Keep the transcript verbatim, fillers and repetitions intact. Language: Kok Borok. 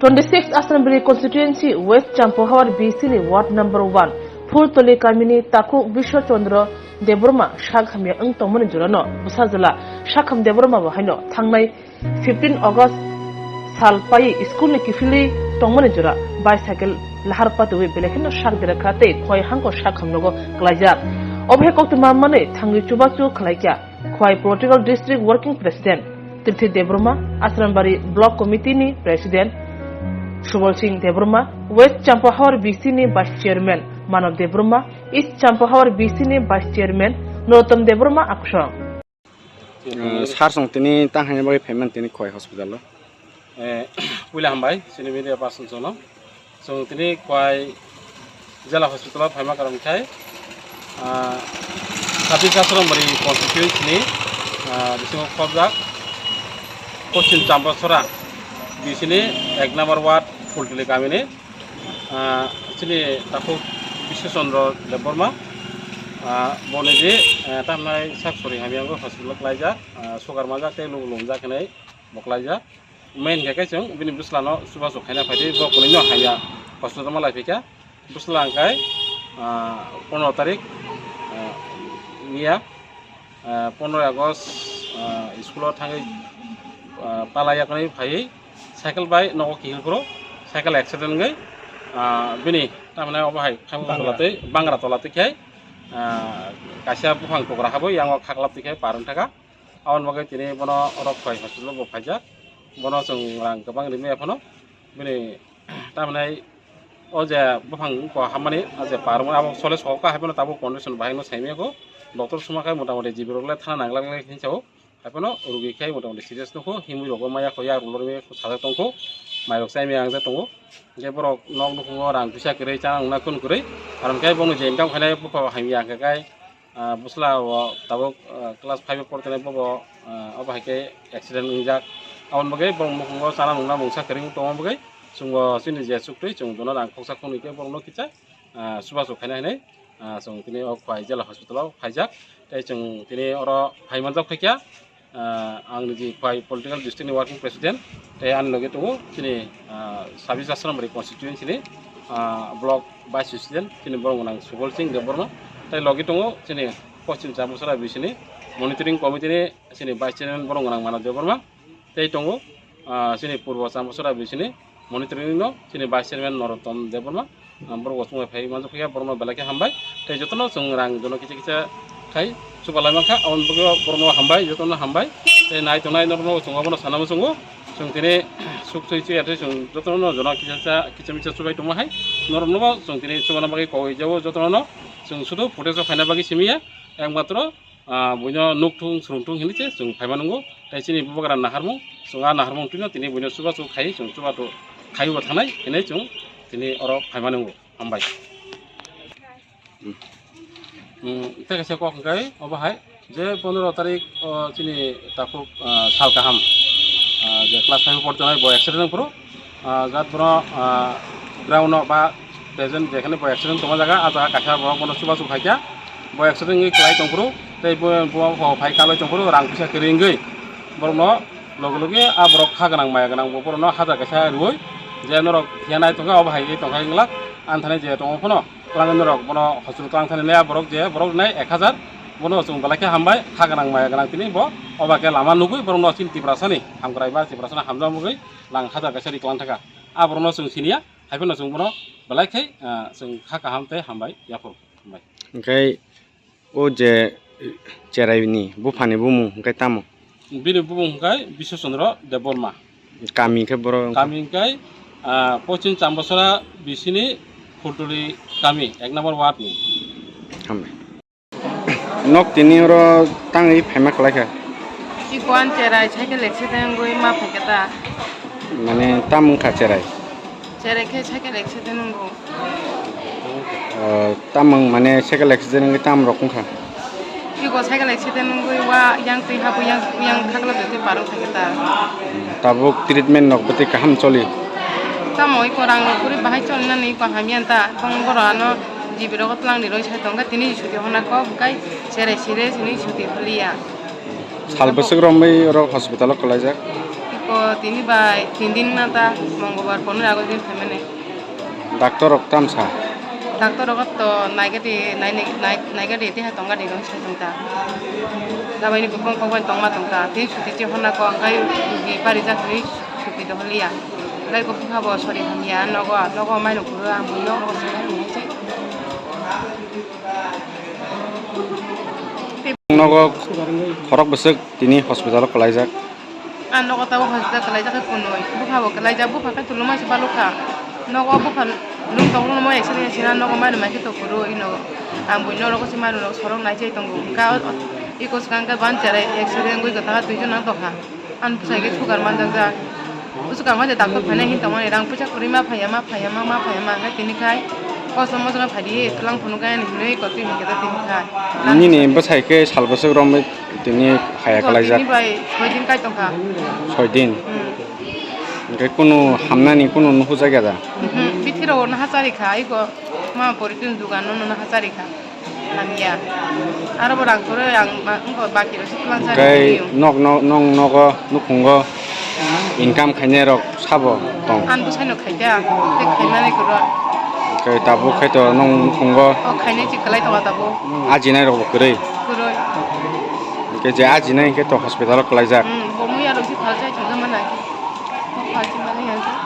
Twenty six Assembly Constituency West Champuhawar B C ni Ward number one Phultoli kamini takhuk Biswa Chandra Debbarma sak hamya wng tongmani jorano bwsajwla Sakham Debbarma bo haino thangnai fifteen August sal paiwi school ni kiphilwi tongmani jora bicycle lahar patwi belai kheno sak derakha tei khoi hangko sak hamnogo klaijak. Obo hai koktwma manwi thangwi chubachu khlaikha. Khwai Political District Working President Tirthi Debbarma, Asrambari Block Committee ni President Subal Singh Debbarma, West Champuhawar B C ni Vice Chairman Manav Debbarma, East Champuhawar B C ni Vice Chairman Narottam Debbarma aksong. Sar song tini tang haini bagwi phaimani tini Khwai hospital o. Eh, puila hambai, chini media person chwngno. Chwng tini Khwai Jela Hospital o phaima karon khai, ah, Sabis Asrambari constituency ni, ah, bisingo khobjak Poschim Chamrasora B C ni ek number ward Phultuli kamini, ah, chini takhuk Biswa Chandra Debbarma, ah, boni je, eh, tamnai sak sori hamya wngwi hospital o klaijak, ah, sugar manjak tei luku lumjak hinwi bo klaijak. Main khe khe chwng bini bwslano chubachu khaina phaidi, bo kwnwino hamya hospital ma lai phikha. Bwsla hwnkhe, ah, pondro tarik, ah, miya, ah, pondro August, ah, school o thangwi, ah, pala yakni phaiwi cycle bai nogo kihil phuru cycle accident wngwi, ah, bini tamni obo hai khamung tola twi bangra tola twi khai, ah, kaisa buphang kogra habo yango khaklap twi khai par wng thaka. Aboni bagwi tini bono oro Khwai hospital o bo phaijak. Bono chwng rang kwbang rimwi phano bini tamhinai o je buphang wngkha hammani, o je par wngmani abo sole sokha, hai phano tabuk condition bahai no saimaya kho. Doctor suma khai mota moti G B rok le thana nang glak glak hinwi sao. Hai phano rugi khai mota moti serious nukho, himwi rok bo maya kho, yak rok lorwi sajak tongkho, mai rok chaimaya ang jak tongo. Hingke borok nok nukhungo rang puisa kwrwi, chana nungna khun kwrwi, aro hingke bono je income khainai bupha hamya hingke kai, ah, bwsla o tabuk, ah, class five o portonai bobo, ah, obo hai khe accident wngjak. Aboni bagwi borok nukhungo chana nungna mungsa kwrwi wng tongma bagwi chwngbo chini je chuktwi chwng bono rang khoksa khoknwi khe borokno kisa, ah, chubachu khaina hinwi, ah, chwng tini o Khwai Jela Hospital o phaijak. Tei chwng tini oro phai manjak phaikha, ah, ang niji Khwai Political District ni Working President, tei ani logi tongo chini, ah, Sabis Asrambari constituency ni, ah, Block Vice President chini borok gwnang Subal Singh Debbarma, tei logi tongo chini Poschim Chamrasora B C ni Monitoring Committee ni chini Vice Chairman borok gwnang Manav Debbarma, tei tongo, ah, chini Purbo Chamrasora B C ni Monitoring no chini Vice Chairman Narottam Debbarma, ah, borok bo chumui phai manjak phiya, borokno belai khe hambai. Tei jotono chwng rang jono kisa kisa khai chubalai mankha, aboni bagwi borokno hambai, jotono hambai. Tei nai tongnai norokno chwng abono sana muchungo, chwng tini suk sui chuya tei chwng jotono jono kisa kisa kisa misa chubai tongma hai norokno bo chwng tini chubana bagwi kogwi jabo jotono chwng sudu footage o khaina bagwi simiya, ekmatro ah, buino nukthung, srwngthung hinwi se chwng phaima nungo. Tei chini bubagra naharmung, chwng a naharmung twino tini buino chubachu khai, chwng chubachu khaiwi bo thangnai hinwi chwng tini oro phaima nungo. Hambai. Hmm. Hmm, tei kaisa kok hwnkhe obo hai je pondro tarik, o, chini takhuk, ah, sal kaham, ah, je class five o portonai bo accident wngphuru, ah, jat bono, ah, ground o ba present jekhani bo accident tongma jaga, ah jaga kaisa borok bono chubachu khaikha, bo accident wngwi kwlai tongphuru, tei bo, bo, bo phai kalai tongphuru, rang puisa kwrwi wngwi borokno logi logi ah borok kha gwnang maya gwnang bo borokno hajar kaisa rwui je norok phiya nai tongkha, obo hai tongkha wngla, anthani je tongo phano twlangwi norok bono hospital twlang thani nai ah borok je borok nai ek hajar, bono chwng belai khe hambai, kha gwnang maya gwnang tini bo obo khe lama nugwi borokno chini Tiprasani hamkrai ba Tiprasani hamjak mugwi lang hajar kaisa ri kwlang thaka. Ah, borokno chwng siniya, hai phano chwng bono belai khe, ah, chwng kha kaham tei hambai yaphuru. Hambai. Hwnkhe o je cherai ni buphani bumung hwnkhe tamo? Bini bumung hwnkhe Biswa Chandra Debbarma. Kami hwnkhe borok? Kami hwnkhe, ah, Poschim Chamrasora B C ni Phultuli kami, ek number ward ni. Hambai. Nok tini oro tangwi phaima kwlai kha. Iko an cherai cycle accident wngwi ma phaikha ta. Mane tam wngkha cherai? Cherai khe cycle accident wngo. O, tam wng mane cycle accident wngwi tam rok wngkha? Iko cycle accident wngwi wa yang twi habu yang yang khakla betwi parwng phaikha ta. Tabuk treatment nok bwtwi kaham choli? Tamo iko rang rok kwrwi bahai choli nani iko hamya ta. Tong boro ano G B rogo twlang ni roi sai tongkha, tini chuti honna kok, bukai cherai sire sini chuti holiya. Sal bwswk romwi oro hospital o kwlaijak? O tini bai tin din na ta, Mongolbar, Pondro August din phaimani. Doctor rok tamsa? Doctor rok to naigadi, nai-, nai-, naigadi, teha tongadi rong sai tong ta. Dabai ni bukong kok bai tongma tong ta. Tei suti che honna ko angkai rugi bari jak ni suti dohliya. Lai ko bupha bo sori hamya, nogo, nogo mai rok kuru ang bui nok rok sai. Nogo khorok bwswk tini hospital o kwlaijak. Ang nogo tabuk hospital kwlaijak khe kunui. Bupha bo kwlaijak, bupha khe tuluma se balukha. Nogo bupha lung tong lung mo accident sina nogo mani mai khe to kuru ino. Ang bui norok se mani rok sorok nai jai tongo. Ka iko swkang khe ban cherai accident gui kwtha duijon nang tongkha. Ang bwsai khe sugar manjak jak. Bwswk ang hoide doctor phainai hin tongmani rang puisa kwrwi ma phaiya, ma phaiya, ma, ma phaiya, ma hwnkhe tini khai kosom mosok phai di, twlang phunuk gaya ni hinwi kotwi hinkhe tini khai. Nini bwsai khe sal bwswk romwi tini haya kwlaijak? Tini bai soi din kai tongkha. Soi din? Hmm. Hwnkhe kunu hamnani kunu nuhujak ya da? Mhm. Bithiro naha chari kha, iko ma poritin dugan no naha chari kha. Hamya. Aro bo rang kwrwi ang ma-, wngkha baki rok se twlang sa Kai rw. Nok, nok, nong nogo, nukhungo income khainai rok sabo tong? Ang bwsai no khaida, tei khaimani kwrwi. Kai tabuk khai to nong nukhungo? O khainai se kwlai tongo tabuk. Ajinai rok bo kwrwi? Kwrwi. Hwnkhe je ajinai hwnkhe to hospital o kwlaijak? Hmm, bo muya rok se phalsai.